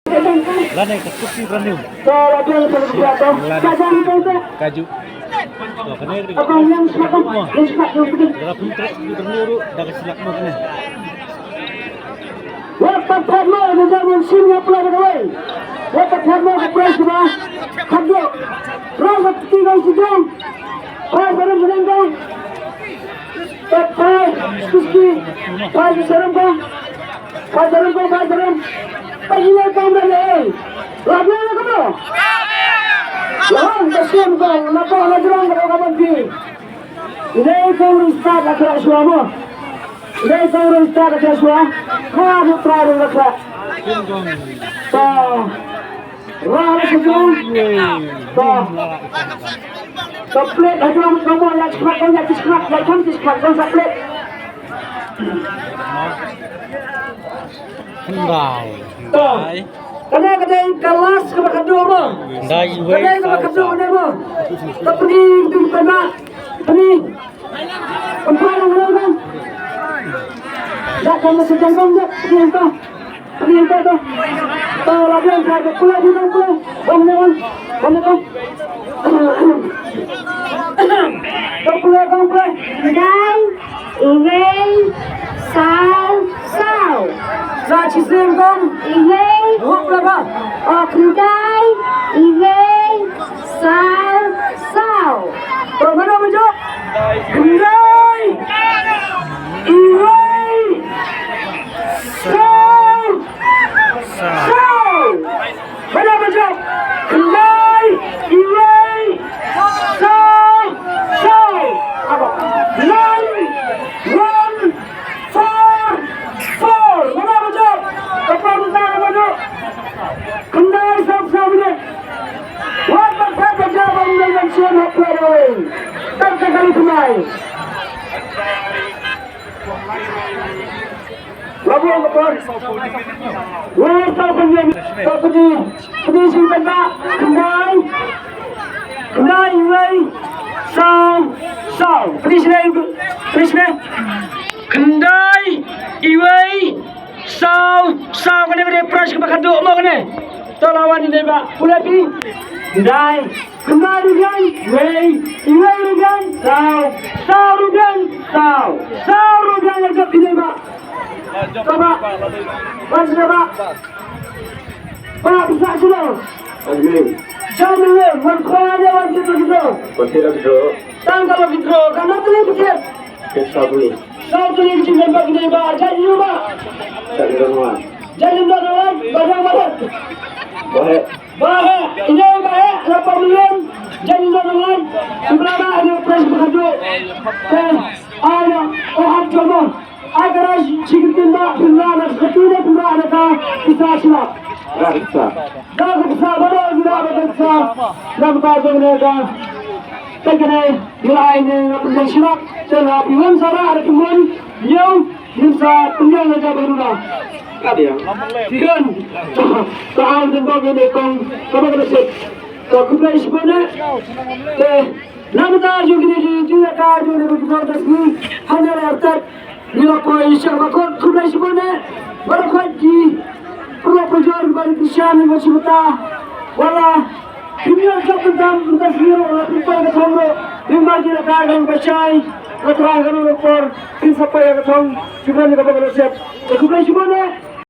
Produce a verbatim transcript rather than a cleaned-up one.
Lane ka kupi brand new. To, la dang sa ka kupi to. Lane. Ka jang to to. Kaju. To, kane ka kupi. Apa yang siapa? Yang siapa? Yang siapa? Dalam pun truk di brand new tu dah kesilap mo kane. Wat pat pat mo, na jang mon sim ya pula da kawai. Wat pat pat mo ka prize ba. Khadduh. Rang ka tiga sidang. Prize ba rim sidang. Pat pat. Kuski. Prize ba rim ka. Phasaram ko phasaram. Pagina kam da le. Rabia na ko. Lawan ka siam ko na ko na jrong ko ka ban pi. Ine ko ri start la kra shwa mo. Ine ko ri start la kra shwa. Ko ri pra ri la kra. To. Rah la sejong. To. To plate ha jrong ka mo, ïa chiskmat ko, ïa chiskmat, ïa kham chiskmat ko sa plate. Hyndai. To. Kane ka dei ka last kaba khadduh mo. Hyndai iwei. Kane kaba khadduh kane mo. Ka pynïeng tu pynïeng. Pynïeng. Pynïeng. Dak ka masa jangkong dak pynïeng tu. Pynïeng tu tu. To la biang ka pula pula pula. Bom ne bom. Bom ne bom. To pula bom pula. Dai. Iwei, saw, saw. Sa chisien kong. Iwei. Hok la ba. O khyndai, iwei, saw, saw. To mano ba jop? Khyndai, iwei, saw, saw. Mano ba jop? Khyndai, iwei, saw, saw. Nine, one, four, four. Mano ba jop? Ka por mynta ka mano? Khyndai, saw, saw minit. Wat ba phet ba jop ba mynta ban sien hok play away. Tan ka kali khyndai. Labu ka por. Wei saw pynïeng, saw pynïeng, pynïeng shu kynda, khyndai, khyndai, iwei, saw, saw. Pynïeng shu, pynïeng shu. Khyndai, iwei, saw, saw. Kane, kane prize kaba khadduh mo kane. To la wan ine ba. Pule phi. Khyndai. Khyndai ruh biang, wei, iwei ruh biang, saw, saw ruh biang, saw, saw ruh biang, la jop ine ba. Kaba, wan sini ba. Ba, pisa sini. Jam dulu, wan khwa ane, wan sini gitu. Wan sini gitu. Tang kaba gitu, kan nak beli tiket. Tiket satu ni. Satu ni, kita nampak ine ba, jangan lupa. Jangan lupa. Jangan lupa, ba, jangan lupa. Baik. Ba heh, ine ba heh, la pom lem, jan ino nang lai, ki bla ba ine prize ba khadduh. Te, aya, o hap jomo. Ai ka rai, chi kin tin ba, phin ra na, ka tu ne phin ra na ka, pisa sila. Ra pisa. Da ka pisa, ba da, phin ra na ka pisa. Nam ba jong ne ka. Te kane, ila ai ne, na phin sila. Te la phi wan sara, na phin wan, ñiew. Ngin sa pynjah na jaba ruh na. Ka dei. Kan. Ka am den bok ne kong. Ka bok ne sep. Ka khublei shibun eh. Te. Namar jong kine ki jingïakar jong kine ki bok ne sep. Hanya la tat. Ni la poi shah ba kot khublei shibun eh. Ba la kot ki. Pynlong pynjor ba ki shan ni ba shibata. Wala. Kim ïoh jop mynta, mynta sngi ruh la pynpoi ka thong ruh. Lyngba ki la ka rang ba shai. La trai ka ruh la por. Kin sa poi ka thong. Shukran ka bok la sep. Te khublei shibun eh.